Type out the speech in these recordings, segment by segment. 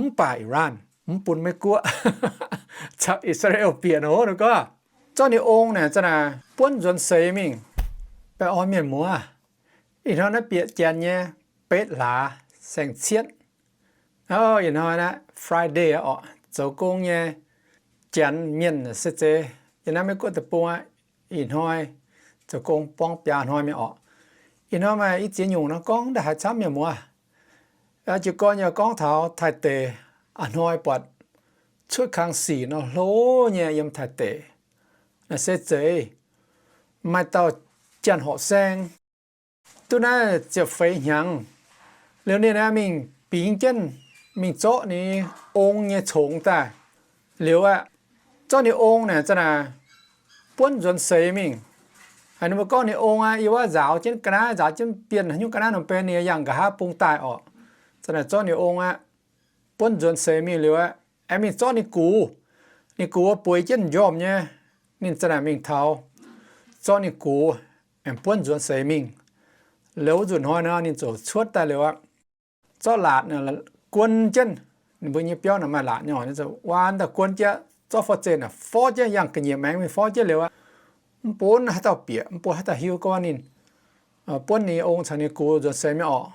Mv baac Iran mv bun Meiv Guoqv caux I^saa^laa^en bieqc nor, gorngv zorqv ninh ong naaic za'naaic buonv nzuonx seix mingh. Baengh orn mienh muoz, ih hnoi naaiv bieqc janx nyei betv hlaax saeng-cietv. Ih hnoi naaiv Friday orqc, zoux gong nyei janx mienh se zeiz. Yiem naaiv Meiv Guoqv deic-bung aqv, ih hnoi zoux gong buangv biaa hnoi mingh orqc. Ih hnoi maaih i ziex nyungc nor gorngv ndaaih haiz camv mienh muoz. Jiez gorn yaac gorngv taux Taiv deic, a'hnoi buatc cuotv kang sic nor hlo nyei yiem Taiv deic. Naaiv se zeiz maaih dauh janx horqc saeng, duqv naaiv ziepc feix hnyangx. Liuz ninh aeqv, mingh bingx jienv, mingh zorqv ninh ong nyei congx daaih. Liuz aeqv, zorqv ninh ong naaic za'naaic buonv nzuonx seix mingh. Haiz ninh mbuo gorngv ninh ong aqv, yie wuov nzaaux jienv ga'naaiv, nzaaux jienv bienh haaix nyungc ga'naaiv nor, benx ninh yangh nqa'haav bung daaih orqc. Za'naaic zorqv ninh ong aqv, buonv nzuonx seix mingh liuz aeqv, aengx mingh zorqv ninh gux. Ninh gux bueix jienv m'njormh nyei. Ninh za'naaic mingh taux, zorqv ninh gux, aengx buonv nzuonx seix mingh. Liuz wuov nzunc hnoi nor, ninh ziouc cuotv daaih liuz aqv, zorqv laatc guon jienv. Ninh mbuo nyei biauv naaic maaih laatc nyei, ninh ziouc waan daaih guon jienv, zorqv forv-zenh naaic forv jienv, yangh ga'nyiec maengx mingh forv jienv liuz aqv, mv bun haaix dauh bieqc, mv bun haaix dauh hiuv gorngv ninh buonv ninh ong caux ninh gux nzuonx seix mingh orqc.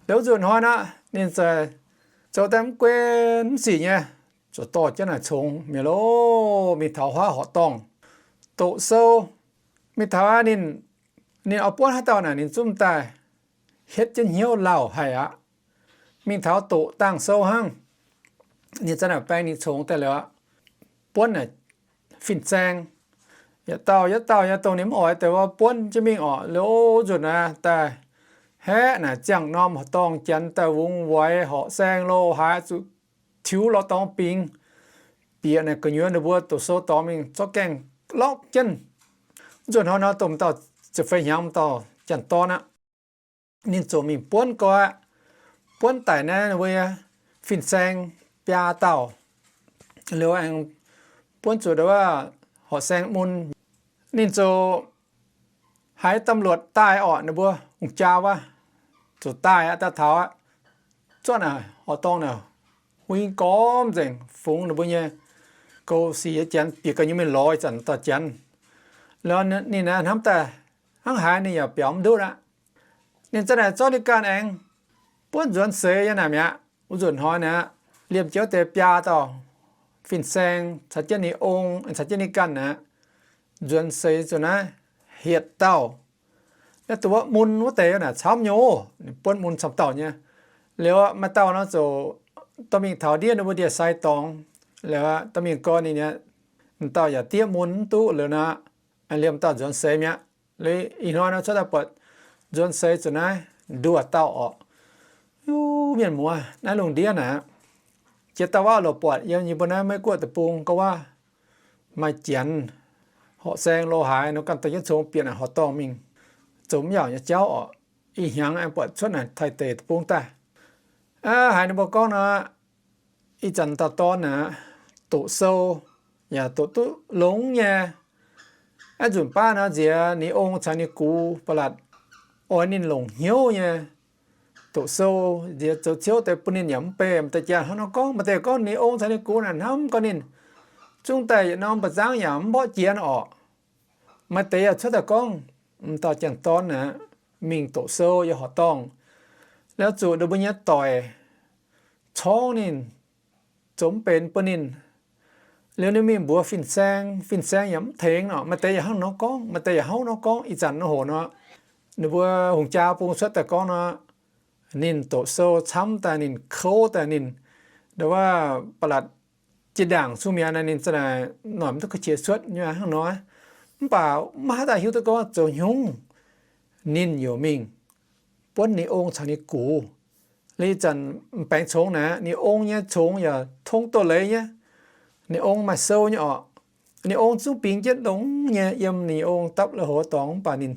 Liuz wuov nzunc hnoi nor, ninh ziouc zoux daaih mv gunv mv sic nyei, ziouc dorh jienv naaic congx mingh loh, mingh taux huaav horqc dorngh doqc sou. Mingh taux ninh, ninh oix buonv haaix dauh naaic ninh zungv daaih hietv jienv hnyouv lauh haic aqv. Mingh taux doqc dangh sou hnangv, ninh za'naaic baeng ninh congx daaih liuz aqv, buonv naaic fin-saeng. Yietc dauh yietc dauh nyei dongh ninh mv oix deix wuov buonv jienv mingh orqc. Liuz nzunc naaic daaih haeqv naaic ziangh norm horqc dorngh janx daaih wungx waix horqc saeng lo haaix zuqc tiux lorz dorngx bingx. Bieqc naaic gu'nyuoz ninh mbuo doqc sou dorngx mingh zorqv gaengh lorqc jienv. Nzunc hnoi nor dongh dauh ziepc feix hnyangx dauh janx-dorn aqv. Ninh ziouc mingh buonv gau aqv, buonv daic naaiv mbuo nyei fin-saeng biaa dauh. Liuz aengx buonv zuqc ndau wuov horqc saeng mun. Ninh ziouc haiz ตำรวจ daaih orqc, ninh mbuo hungh jaa wuov ziouc daaih aqv, daaih taux aqv, zuov naaic horqc dorngh naaic huing gormx nzengc, fungx ninh mbuo nyei goux sic nyei janx bieqc gu'nyuoz mingh lorz ih zanc dauh janx. Liuz ninh hnamv daaih hnangv haaix ninh yaac biaux mv ndutv aqv. Ninh za'naaic zorqv ninh ganh aengx buonv nzuonx seix nyei naaic mi'aqv. Wuov nzunc hnoi naaic, liemh jiex deix biaa dauh fin-saeng caux jienv ninh ong, caux jienv ninh ganh naaic, nzuonx seix zuqc naaiv hietc dauh. Naaiv dongh wuov mun wuov deix naaic camv nyei, ninh buonv mun camv dauh nyei. Liuz maaih dauh nor ziouc dorh mingh taux ndiev ninh mbuo ndie-sai dorngx. Liuz dorh mingh gorn ninh, ninh dauh yaac diev mun mv duqv liuz nor, liemh dauh nzuonx seix mi'aqv. Liuz ih hnoi nor cuotv daaih buatc nzuonx seix zuqc naaiv nduoh dauh orqc. Mienh muoz, naaiv lungh ndiev naaic, jiex dauh waac loc buatc yiem yie mbuo naaiv Meiv Guoqv deic-bung gorngv waac maaih janx horqc saeng lo haaix nor ganh dorh jienv congx bieqc naaic horqc dorngh mingh zoux mv yaauc nyei jauv orqc. Ih hnyangx aengx buatc cuotv naaic Taiv deic deic-bung daaih. Haiz ninh mbuo gorngv nor, ih zanc dauh dorn naaic, doqc sou yaac doqc duqv longx nyei. Aav nzunc baav nor nziex ninh ong caux ninh gux ba'latc oix ninh longc hnyouv nyei. Doqc sou nziex zoux ciouv deix bun ninh yaac mv bei. Maaih deix jaa hnangv nor gorngv, maaih deix gorngv ninh ong caux ninh gux naaic hnamv gorngv ninh zungv daaih yietc norm mba'zangv yaac mv mborqv jiex orqc. Maaih deix yaac cuotv daaih gorngv, m'dauh janx-dorn naaic mingh doqc sou yiem horqc dorngh, liuz zuqc ninh mbuo nyei doic corngv ninh, zoux mv benx bun ninh. Liuz ninh mingh mbuox fin-saeng, fin-saeng yaac mv tengx nor. Maaih deix yaac hnangv nor gorngv, maaih deix yaac hnangv nor gorngv. Ih zanc nor hoc nor, ninh mbuo hungh jaa bung cuotv daaih gorngv nor, ninh doqc sou camv daaih, ninh kouv daaih, ninh ndau wuov ba'latc jiex ndaangc cun mi'aqv naaic, ninh za'naaic noic mv duqv ga'qiex cuotv nyei hnangv nor. Mv baac maiv haaix dauh hiuv duqv gorngv zoux hnyungv ninh yaac mingh buonv ninh ong caux ninh gux. Liuz ih zanc m'baengx congx naaic, ninh ong nyei congx yaac tong doz-leiz nyei. Ninh ong maaih sou nyei orqc. Ninh ong zungv bingx jienv longx nyei yiem ninh ong dapv lui-houx dorngx, mv baac ninh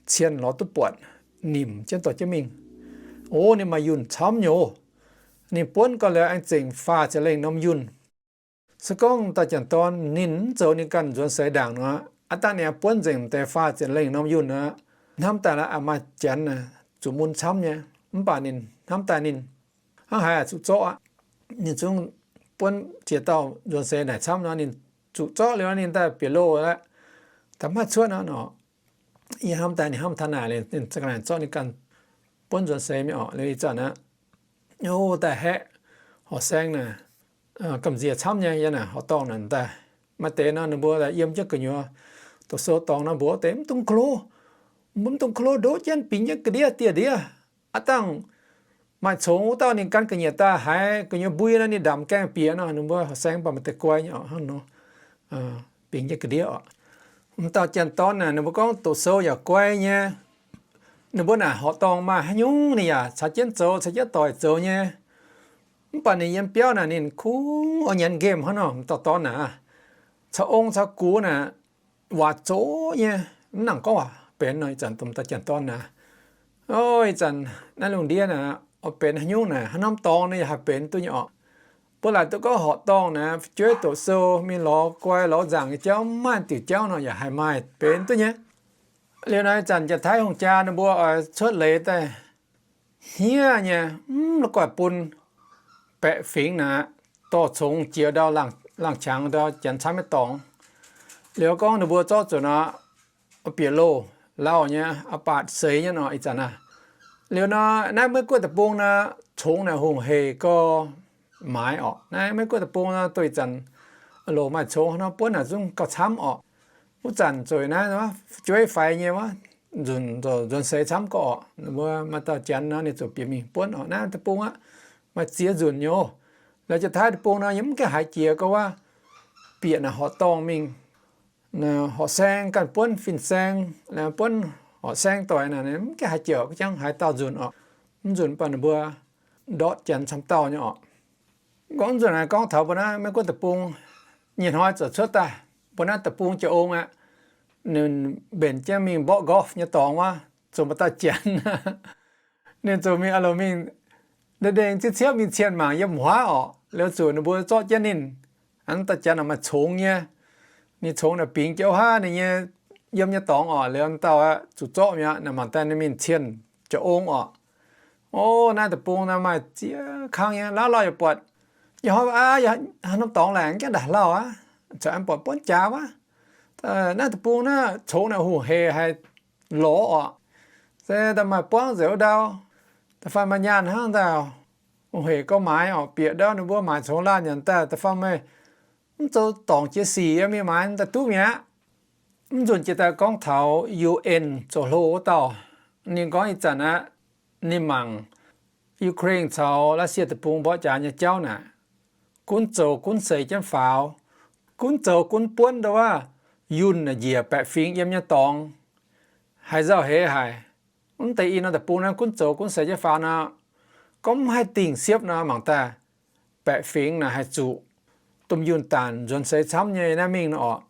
cien lorz duqv buatc, nimc jienv dorh jienv mingh. O, ninh maaih yunh camv nyei. Ninh buonv gau liuz aengx zengc faah ziepc lengh norm yunh. Se gorngv dauh janx-dorn ninh mv zoux ninh ganh nzuonx seix ndaangc nor, aav dangh ninh buonv nzengc m'deix faah ziepc lengh norm yunh nor, hnamv daaih la'maah janx zuqc mun camv nyei. Mv baac ninh hnamv daaih ninh hnangv haaix zuqc zorqv aqv. ninh zungv buonv ziex dauh nzuonx seix naaic camv nor, ninh zuqc zorqv liuz ninh daaih bieqc loh aqv, daaih maiv cuotv nor. Yie hnamv daaih ninh hnamv taux naaic, ninh za'gengh zorqv ninh ganh buonv nzuonx seix mingh orqc. Liuz ih zanc aqv, o, daaih haeqv horqc saeng naaic, gamh nziex camv nyei. Yie naaic horqc dorngh naaic daaih maaih deix nor, ninh mbuo daaih yiem jienv gu'nyuoz doqc sou dorngx nor, mbuox deix mv dungx klo, mbuo mv dungx klo, ndoqv jienv bingx jienv ga'ndiev dieh ndiev. Aav dangh maaih congx wuov dauh ninh gan ga'nyiec daaih haiz gu'nyuoz mbui nor, ninh ndamc gaengh bieqc nor, ninh mbuo horqc saeng mv baac maaih deix guai nyei orqc, hnangv nor, bingx jienv ga'ndiev orqc. M'dauh janx-dorn naaic ninh mbuo gorngv doqc sou yaac guai nyei. Ninh mbuo naaic horqc dorngh maaih haaix nyungc ninh yaac caux jienv zoux, caux jienv doic zoux nyei. Mv baac ninh yiem biauv naaic ninh kungx oix nyanc nqemh hnangv nor, m'dauh dorn naaic, caux ong caux gux naaic, waac zoqc nyei, mv nangc gorngv waac benx nor. Ih zanc dongh m'dauh janx-dorn naaic, o, ih zanc naaiv lungh ndiev naaic oix benx haaix nyungc naaic, haaix norm dorngx ninh yaac haih benx duqv nyei orqc. Mbuo laaic duqv gorngv horqc dorngh naaic, fu'jueiv doqc sou mingh lorz guai lorz nzaangc nyei jauv, mv maaih diuc jauv nor yaac haih maaih benx duqv nyei. Liuz naaiv ih zanc Janx-Taiv hungh jaa ninh mbuo oix cuotv leiz daaih hniev nyei, mv la'guaih bun baeqc fingx naaic dorh congx jiex ndau laangh qangx ndau janx camv nyei dorngx. Liuz gorngv ninh mbuo zorqv zuqc nor, bieqc loh lauh nyei, aqc baatc seix nyei nor ih zanc naaiv. Liuz nor naaiv Meiv Guoqv deic-bung nor, congx naaic hungh heic gau maaiz orqc. Naaiv Meiv Guoqv deic-bung nor, duih zanc loc maaih congx nor buonv naaic zungv gauh camv orqc. Wuov zanc zueiz naaiv fu'jueiv faix nyei wuov, nzunc nzuonx seix camv gau orqc. Mbuo maaih dauh janx nor ninh ziouc bieqc mingh buonv orqc. Naaiv deic-bung aqv, maaih ziex nzunc nyei. Laaix Janx-Taiv deic-bung nor yie mv gaengh haiz jiex gau wuov, bieqc naaic horqc dorngh mingh, horqc saeng ganh buonv fin-saeng, buonv horqc saeng doic naaic, mv gaengh haiz jiex, jangv haiz daauh nzunc orqc. Mv nzunc baac ninh mbuo ndortv janx camv dauh nyei orqc. Gorngv nzunc naaiv gorngv taux mbuo naaiv Meiv Guoqv deic-bung nyei hnoi ziouc cuotv daaih, mbuo naaiv deic-bung jiex ong aqv. Ninh mbenc jienv mingh mborqv golf nyei dorngx wuov, zoux maaih dauh janx, ninh zoux mingh aqv loc mingh, ndeng ziev ciepv mingh cien mangc yiem huaav orqc. Liuz zuqc ninh mbuo zorqv jienv ninh, hnangv dauh janx naaic maaih congx nyei, ninh congx naaic bingx jienv haav ninh nyei yiem nyei dorngx orqc. Liuz dauh aqv zuqc zorqv mi'aqv, naaic mangc daaih ninh mingh cien jiex ong orqc. O, naaiv deic-bung naaiv maaih ziex kangv nyei, lauh lauh yaac buatc. Yie hnoi aqv, haaix norm dorngx laaic mv gaengh ndaaih lauh aqv, caux aengx buatc buonv jaax wuov. Naaiv deic-bung naaiv congx naaic hungh heic haic lorz orqc. Se daaih maaih buangv nzengc wuov ndau, da'faanh maaih nyaanh hnangv daaih, hungh heic gauh maaiz orqc. Bieqc ndau ninh mbuo maaiz congx laanh nyanc daaih, da'faanh meih mv zoux dorngc jiex sic yie mingh maaiz daaih duqv mi'aqv. Mv nzunc jiex daaih gorngv taux U N zoux hlo wuov dauh, ninh gorngv ih zanc aqv, ninh mangc Ukraine caux Russia deic-bung mborqv jaax nyei jauv naaic, gunv zoux gunv seix jienv faaux, gunv zoux gunv buonv ndau wuov yunh njiec baeqc fingx yiem nyei dorngx, haaix nzauh heix haic. Mv deix i norm deic-bung naaiv gunv zoux gunv seix jienv faaux nor, gorngv mv haih dingh siepv nor, mangc daaih baeqc fingx naaic haih zuqc domh yunh daanc nzuonx seix camv nyei naaiv mingh nor orqc.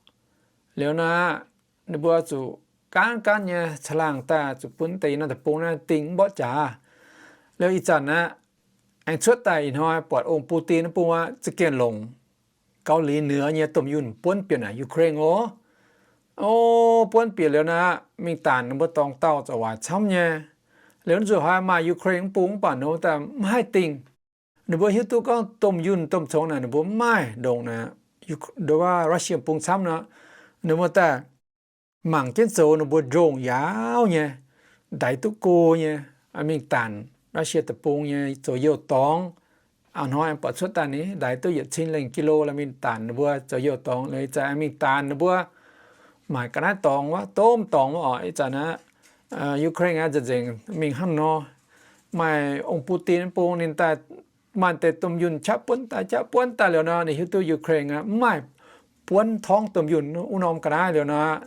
Liuz nor, ninh mbuo zuqc gaanv gaanv nyei caangh laangh daaih zuqc bun mv deix i norm deic-bung naaiv dingh mv mborqv jaax. Liuz ih zanc aqv, aengx cuotv daaih ih hnoi buatc ong Putin naaiv bung aqv, za'gengh longc Gaux Liz Nioux nyei domh yunh buonv bieqc naaic Ukraine oc. O, buonv bieqc liuz nor, mingh daanc ninh mbuo dorngx dauh zoux waaic camv nyei. Liuz nzuqc hnoi maaih Ukraine mv bung mv baac ninh mbuo daaih mv haih dingh. Ninh mbuo hiuv duqv gorngv domh yunh domh congx naaic ninh mbuo mv maaih ndongc naaic, nduov Russia bung camv nor, ninh mbuo daaih mangc jienv zoux ninh mbuo ndongh yaauv nyei, ndaix duqv go nyei, mingh daanc Russia deic-bung nyei zoux youh dorngx. A'hnoi buatc cuotv daaih ni, ndaix duqv yietc cin lengh kilo la'mingh daanc ninh mbuo zoux youh dorngx. Liuz ih zanc mingh daanc ninh mbuo maaic ga'naaiv dorngx wuov, domh dorngx wuov orqc. Ih zanc aqv, Ukraine aqv nzengc-nzengc mingh hnangv nor. Maaih ong Putin bung ninh daaih maaih deix domh yunh qaqv buonv daaih, qaqv buonv daaih liuz nor, ninh hiuv duqv Ukraine aqv mv maaih buonv torngv domh yunh wuov norm ga'naaiv liuz nor,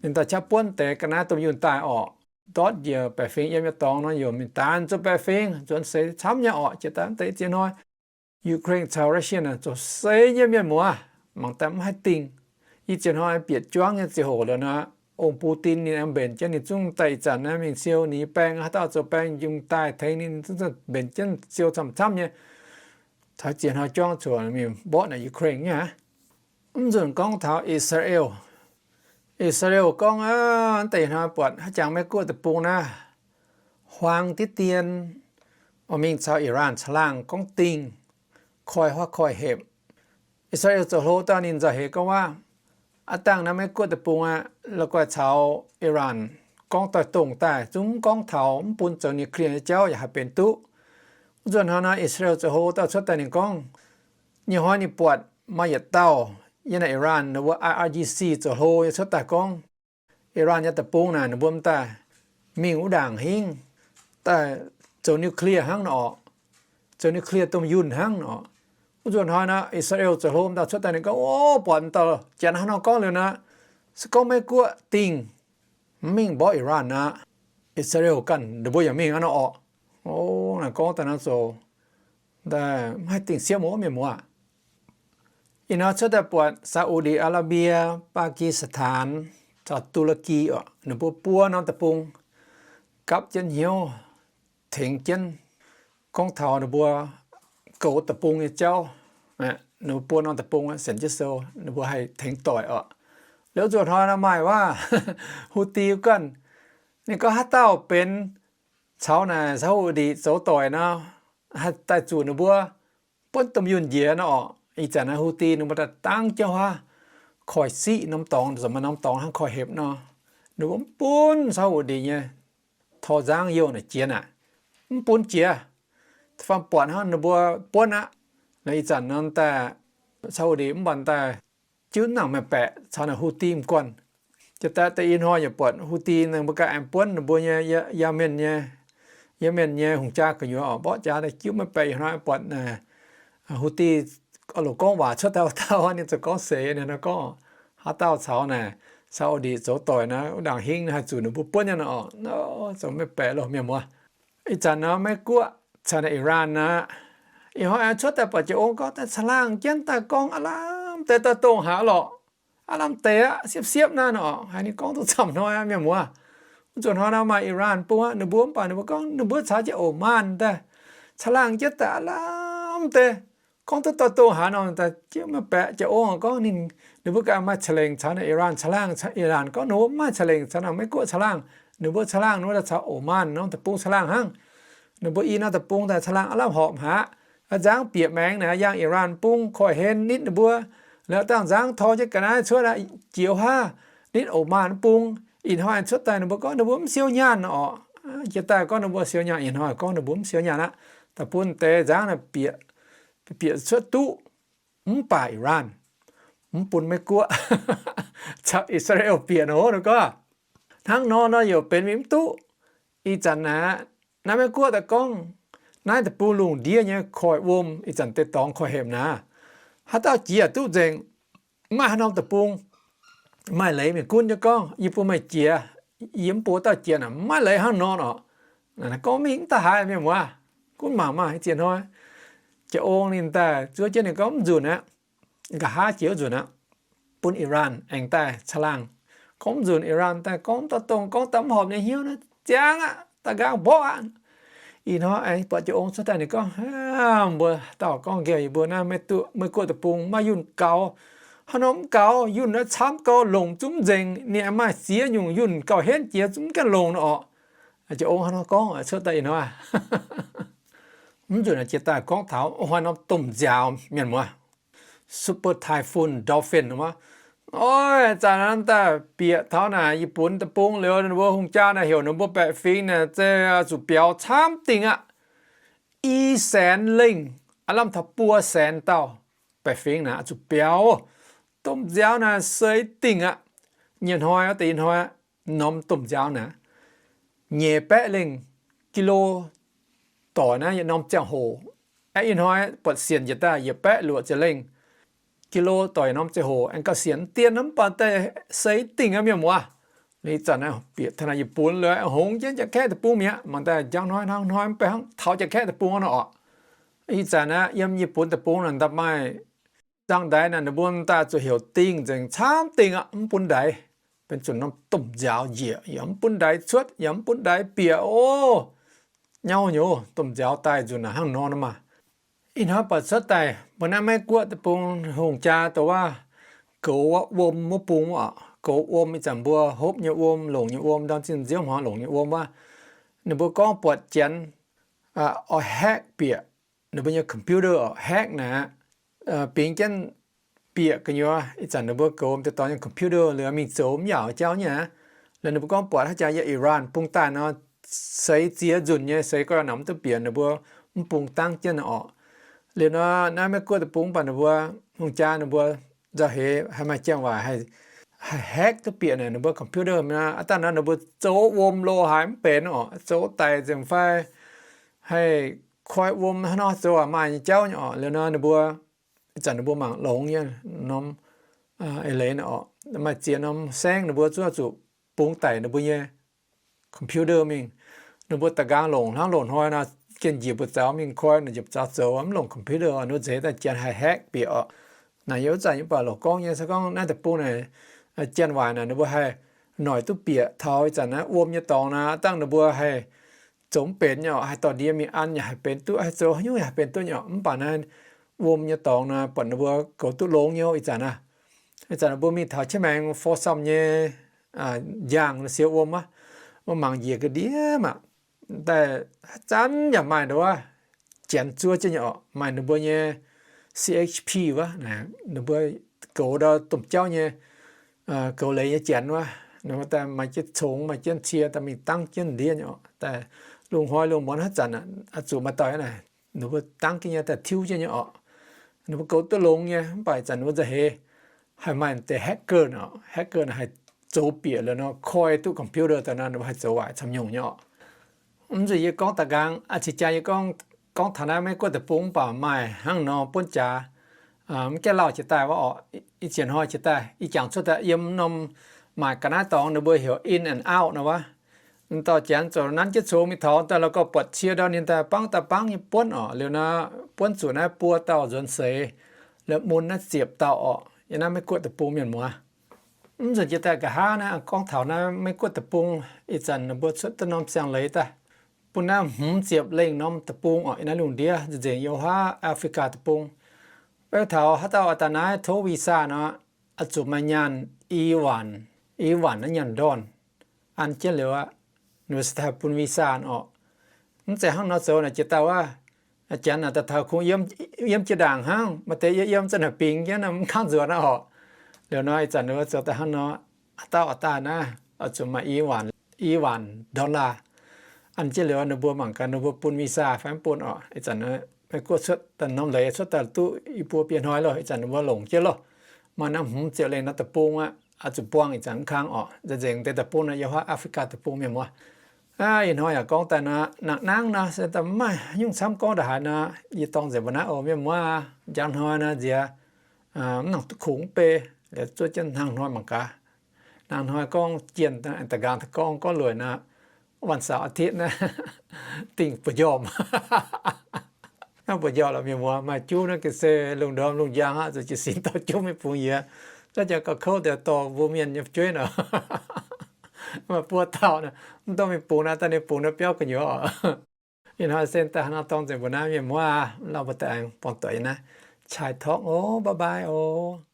ninh daaih qaqv buonv deix ga'naaiv domh yunh daaih orqc. Ndortv njiec baeqc fingx yiem nyei dorngx nor, yaac mingh daanc zuqc baeqc fingx nzuonx seix camv nyei orqc. Jiex daaih mv deix ziex hnoi Ukraine caux Russia naaic zoux seix nyei mienh muoz, mangc daaih mv haih dingh. Ih ziex hnoi bieqc juangv nyei ziangh hoc liuz nor, ong Putin ninh aengx mbenc jienv ninh zungv daaih ih zanc naaiv mingh siou ninh nyei baeng, haaix dauh zoux baeng yungh daaih tengx ninh, zungv mbenc jienv siou camv-camv nyei. Taux ziex hnoi juangv cuotv mingh mborqv naaic Ukraine nyei aqv. Mv nzunc gorngv taux I^saa^laa^en. I^saa^laa^en gorngv, mv deix hnoi buatc haaix jangx Meiv-Guoqv deic-bung naaiv huaang diqv dien, oix mingh caux Iran caangh laangh gorngv dingh. koiv huaav koiv hepc. I^saa^laa^en zoux hlo dauh ninh nzauh heix gorngv waac, aav dangh naaiv Meiv-Guoqv deic-bung aqv, la'guaih caux Iran gorngv doix-dongh daaih, zungv mv gorngv taux mv bun zoux nuclear nyei jauv yaac haih benx duqv. Wuov nzunc hnoi nor, I^saa^laa^en zoux hlo dauh cuotv daaih ninh gorngv, nyei hnoi ninh buatc maaih yietc dauh yiem naaiv Iran ninh mbuo I R G C zoux hlo nyei cuotv daaih gorngv, Iran nyei deic-bung naaic ninh mbuo m'daaih mingh wuov ndaangc hingv daaih zoux nuclear hnangv nor orqc, zoux nuclear domh yunh hnangv nor orqc. Wuov nzunc hnoi nor, I^saa^laa^en zoux hlo m'daaih cuotv daaih ninh gorngv, o, buatc m'daaih janx hnangv nor gorngv liuz nor, se gorngv Meiv-Guoqv dingh mv mingh mborqv Iran aqv, I^saa^laa^en ganh ninh mbuo yaac mingh hnangv nor orqc. O, naaic gorngv daaih nor zoux daaih mv haih dingh siepv mienh muoz. Ih hnoi cuotv daaih buatc Saa^u^di Aa^la^mbie, Baa^ki^saa^taan caux Du^laa^ki orqc, ninh mbuo buo norm deic-bung gapv jienv hnyouv tengx jienv gorngv taux ninh mbuo goux deic-bung nyei jauv. Ninh mbuo buo norm deic-bung sienx jienv sou ninh mbuo haih tengx doic orqc. Liuz nzunc hnoi nor maaih waac Houthi guanh, ninh gorngv haaix dauh benx caux naaic Saa^u^di zoux doic nor, haih daaih zuqc ninh mbuo buonv domh yunh njiec nor orqc. Ih zanc naaiv Houthi ninh mbuo daaih dangv jienv huaav koiv siqv norm dorngx, zoux maaih norm dorngx hnangv koiv hepc nor, ninh mbuo mv bun Saa^u^di nyei tor nzangv youh naaic jiex naaic, mv bun jiex. Da'faanh buatc hnangv ninh mbuo buonv aqv. Naaiv ih zanc nor daaih Saa^u^di mv baac daaih jiuv nangc meih baeqc caux naaic Houthi m'guanh. Jiex daaih da'nyeic hnoi yaac buatc Houthi ninh mbuo ganh aengx buonv ninh mbuo nyei Yemen nyei, Yemen nyei hungh jaa gu'nyuoz orqc, mborqv jaax daaih jiuv meih baeqc. Ih hnoi buatc naaic Houthi loz gorngv waac cuotv dauh dauh, ninh ziouc gorngv seix ninh nor gorngv, haaix dauh caux naaic Saa^u^di zoux doic nor, wuov ndaangc hingv haih zuqc ninh mbuo buonv nyei nor orqc. Zoux meih baeqc loh mienh muoz. Ih zanc nor Meiv-Guoqv caux naaic Iran aqv, ih hnoi aengx cuotv daaih buatc jiex ong gorngv daaih caangh laangh jienv daaih gorngv aav lamh deix daaih dongh haaix lorqc. Aav lamh deix aqv, siepv-siepv naaiv nor, haiz ninh gorngv duqv camv hnoi aqv mienh muoz. Wuov nzunc hnoi nor maaih Iran bung aqv, ninh mbuo mv baac ninh mbuo gorngv ninh mbuo caux jienv Oman daaih caangh laangh jienv daaih aav lamh deix gorngv duqv daaih dongh haaix nor daaih jienv maaih baeqc jiex ong gorngv ninh, ninh mbuo ganh maaih ca'lengc caux naaic Iran caangh laangh, Iran gorngv ninh mbuo mv maaih ca'lengc caux naaic Meiv-Guoqv caangh laangh, ninh mbuo caangh laangh ninh mbuo daaih caux Oman norm deic-bung caangh laangh hnangv. Ninh mbuo i norm deic-bung daaih caangh laangh aav lamh horpc haic. A'nzangv bieqc maengx naaic yangh Iran bung koiv-hlen nitv ninh mbuo. Liuz dangh nzangv tor jienv ga'naaiv cuotv jiex huaav nitv Oman bung. Ih hnoi cuotv daaih ninh mbuo gorngv ninh mbuo mv siou nyaanh orqc. Jiex daaih gorngv ninh mbuo siou nyaanh, ih hnoi gorngv ninh mbuo mv siou nyaanh aqv. Da'bun deix nzangv naaic bieqc, bieqc cuotv duqv, mv baac Iran mv bun Meiv-Guoqv caux I^saa^laa^en bieqc nor, ninh gorngv hnangv nor nor yaac benx mingh mv duqv. Ih zanc naaiv, naaiv Meiv-Guoqv daaih gorngv naaiv deic-bung lungh ndiev nyei koiv-wuom, ih zanc deix dorngx koiv-hepc naaiv, haaix dauh jiex duqv nzengc. Mv maaih haaix norm deic-bung maaih leiz mingh gunv nyei gorngv yie bun meih jiex, yie mv bun dauh jiex naaic, mv maaih leiz hnangv nor orqc. Gorngv mingh mv daaih haaix mienh muoz, gunv mangc maah, ziex hnoi jiex ong ninh daaih zuov jienv ninh gorngv mv nzunc aqv, nqa'haav jiex wuov nzunc aqv, bun Iran aengx daaih caangh laangh. Gorngv mv nzunc Iran daaih gorngv dauh dongh gorngv daaih mv horpc nyei hnyouv naaiv ziangx aqv, daaih nqaang mborqv aqv. Ih hnoi aengx buatc jiex ong cuotv daaih ninh gorngv, mbuo dauh gorngv nqemh yie mbuo naaiv Meiv-Guoqv deic-bung maaih yunh gaux. Haaix nor mv gaux, yunh naaiv camv gau, longc zungv nzengc, ninh maaih ziex nyungc yunh gauh henv jiex zungv gaengh longc nor orqc. Jiex ong hnangv nor gorngv cuotv daaih ih hnoi. Mv nzunc jiex daaih gorngv taux hnoi norm domh nziaaux mienh muoz, Super Typhoon Dolphin wuov. Oix, zanc naaiv daaih bieqc taux naaic Yietc Bun deic-bung liuz, ninh mbuo hungh jaa naaic heuc ninh mbuo baeqc fingx naaic zei zuqc biaux camv dingh aqv. I saenx lengh, aav lamh taux buo saenx dauh baeqc fingx naaic zuqc biaux. Domh nziaaux naaic seix dingh aqv. Nyei hnoi, deix ih hnoi norm domh nziaaux naaic nyeic baeqv lengh kilo doic naaiv yietc norm ziangh hoc. Aeqv, ih hnoi buatc sienx njiec daaih yietc baeqv luoqc ziepc lengh kilo doic norm ziangh hoc aengx gauh sienx dien mv baac daaih seix dingh aqv mienh muoz. Ih zanc naaiv bieqc taux naaic Yietc Bun liuz hongx jienv Janx-Kaeqv deic-bung mi'aqv. Mangc daaih njang hnoi hnangv hnoi mv baac hnangv taux Janx-Kaeqv deic-bung nor orqc. Ih zanc naaiv yiem Yietc Bun deic-bung naaic nda'maah zang ndaix naaic ninh mbuo daaih zuqc heuc dingh nzengc camv dingh aqv, mv bun ndaix. Benx zuqc norm domh nziaaux njiec yaac mv bun ndaix cuotv yaac mv bun ndaix bieqc oc. Nyauv nyei domh nziaaux daaih nzunc naaic hnangv nor nor maah. Ih hnoi buatc cuotv daaih mbuo naaiv Meiv-Guoqv deic-bung hungh jaa dongh wuov goux wuom wuov bung oc. Goux wuom ih zanc mbuo hopv nyei wuom, longc nyei wuom, ndorm zinh nziouv hmuangx longc nyei wuom wuov. Ninh mbuo gorngv buatc Janx oix hack bieqc ninh mbuo nyei computer orqc, hack naaic, bingx jienv bieqc gu'nyuoz. Ih zanc ninh mbuo goux deix dorngx nyei computer liuz mingh zoux mv yaac jauv nyei aqv. Liuz ninh mbuo gorngv buatc haaix jaax yiem Iran bung daaih nor, seix ziex nzunc nyei, seix gau namx duqv bieqc, ninh mbuo mv bung dangv jienv orqc. Liuz nor naaiv Meiv Guoqv deic-bung mv baac ninh mbuo hungh jaa ninh mbuo nzauh heix haih maaih janx waaic haih hack duqv bieqc naaic ninh mbuo computer. Aav dangh nor ninh mbuo zoux wuom loz haaix mv benx orqc, zoux daic nzengc fai haih koi wuom hnangv nor zoux aac maaih nyei jauv nyei orqc. Liuz nor ninh mbuo, ih zanc ninh mbuo mangc longx nyei norm eix leiz orqc, maaih ziex norm saengv ninh mbuo zuqc zuqc bungx daic ninh mbuo nyei computer mingh. Ninh mbuo da'nqaang longc hnangv loz-hnoi nor, gengh njiec mbu'zaux mingh koi, njiec mbu'zaux zoux, mv longc computer, ninh mbuo nzeix daaih janx haih hack bieqc orqc. Naaic yie wuov zanc yie mv baac longc gorngv nyei, se gorngv naaiv deic-bung naaic, janx waaic naaic ninh mbuo haih noic duqv bieqc taux ih zanc naaiv wuom nyei dorngx naaic, dangh ninh mbuo haih zoux mv benx nyei orqc, haih dorh ndie mingh an yaac haih benx duqv, haih zoux haaix nyungc yaac haih benx duqv nyei orqc. Mv baac naaiv wuom nyei dorngx naaic buatc ninh mbuo goux duqv longx nyei ih zanc aav. Ih zanc ninh mbuo mingh taux qiex maengx fo sam nyei njang siou wuom aqv, wuov mangc njiec ga'ndiev maah, daaih zanc yaac maaih nduov janx zuov jienv nyei orqc, maaih ninh mbuo nyei C H P wuov, ninh mbuo goux ndau domh jauv nyei, goux leiz nyei janx wuov, ninh mbuo daaih maaih jienv congx maaih jienv cie daaih mingh dangv jienv ndiev nyei orqc. Daaih lungh hnoi lungh muonz haaix zanc zuqc maaih dauh naaic, ninh mbuo dangv jienv nyei daaih tiuv jienv nyei orqc. Ninh mbuo goux duqv longx nyei, mv baac ih zanc ninh mbuo nzauh heix haih maaih deix hacker orqc, hacker naaic haih zoux bieqc liuz nor koi duqv computer daaih nor, ninh mbuo haih zoux waaic camv nyungc nyei orqc. Mv zuqc yie gorngv da'nqaang, a'cix jaax yie gorngv, gorngv taux naaiv Meiv Guoqv deic-bung mv baac maaih hnangv nor buonv jaax, mv gaengh lauh jiex daaih wuov orqc, ih ziex hnoi jiex daaih, ih jangx cuotv daaih yiem norm maaic ga'naaiv dorngx ninh mbuo heuc In-N-Out nor wuov. Dauh janx zoux nanv jienv congx mingh taux daaih, la'gorh buatc cie ndau ninh daaih bangv daaih bangv nyei buonv orqc. Liuz nor buonv zuqc naaiv buo dauh nzuonx seix, liuz mun naaiv ziepc dauh orqc, yiem naaiv Meiv Guoqv deic-bung mienh muoz. Mv nzunc jiex daaih nqa'haav naaiv gorngv taux naaiv Meiv Guoqv deic-bung, ih zanc ninh mbuo cuotv daaih norm siang-leiz daaih, bun naaiv hmz ziepc lengh norm deic-bung orqc, yiem naaiv lungh ndiev nzengc, yiem wuov Africa deic-bung. Beiv taux haaix dauh oix daaih naaiv tov visa nor, oix zuqc maaih nyaanh i waanc, i waanc naaiv nyaanh ndorn an jienv liuz aqv, ninh mbuo cingx daaih bun visa orqc. Mv zeiz hnangv nor zoux naaic jiex daaih wuov, janx naaic daaih taux kungx yiem jiex ndaangc hnangv, maaih deix yiem yiem za'naaic bingx jienv mv kangv nzuonx aqv orqc. Liuz nor ih zanc ninh mbuo zoux daaih hnangv nor, haaix dauh oix daaih naaiv oix zuqc maaih i waanc, i waanc dollar an jienv liuz ninh mbuo mangc gaax ninh mbuo bun visa fai mv bun orqc. Ih zanc Meiv Guoqv cuotv daaih norm leiz cuotv daaih duqv i buo biei hnoi loh, ih zanc ninh mbuo longc jienv loh. Maaih naaiv hmz ziepc lengh norm deic-bung aqv, oix zuqc buangh ih zanc mv kangv orqc. Nzengc deix deic-bung naaiv yiem wuov Africa deic-bung mienh muoz. Ih hnoi yaac gorngv daaih nor, nangc nangv nor se daaih mv maaih haaix nyungc camv gorngv ndongc haaix nor, yie dorng nzengc mbuo naaiv oc mienh muoz. Njang hnoi nor nziex mv nangc duqv kungx mv bei, liuz zuov jienv hnangv hnoi mangc gaax. Hnangv hnoi gorngv jienh da'nqaang daaih gorngv, gorngv lueic nor, วันเสาร์อาทิตย์ naaiv dingh buoz-njormh. Naaiv buoz-njormh lorqc mienh muoz, maaih juv naaiv ga'sie lungh ndorm lungh njang aqv, zuqc jiez sin dorh juv mingh bungx yie. Zorqv jangx gauh kouv deix dorh mbuo mienh nyei fu'jueiv nor, maaih buo dauh mv dorh mingh bungx naaiv, daaih ninh bungx naaiv biauv gu'nyuoz oc. Ih hnoi se daaih hnangv nor dorng nzengc mbuo naaiv mienh muoz aac, mv lauh mbuo daaih aengx buangh doic yiem naaiv Chai Talk oc, bye bye oc.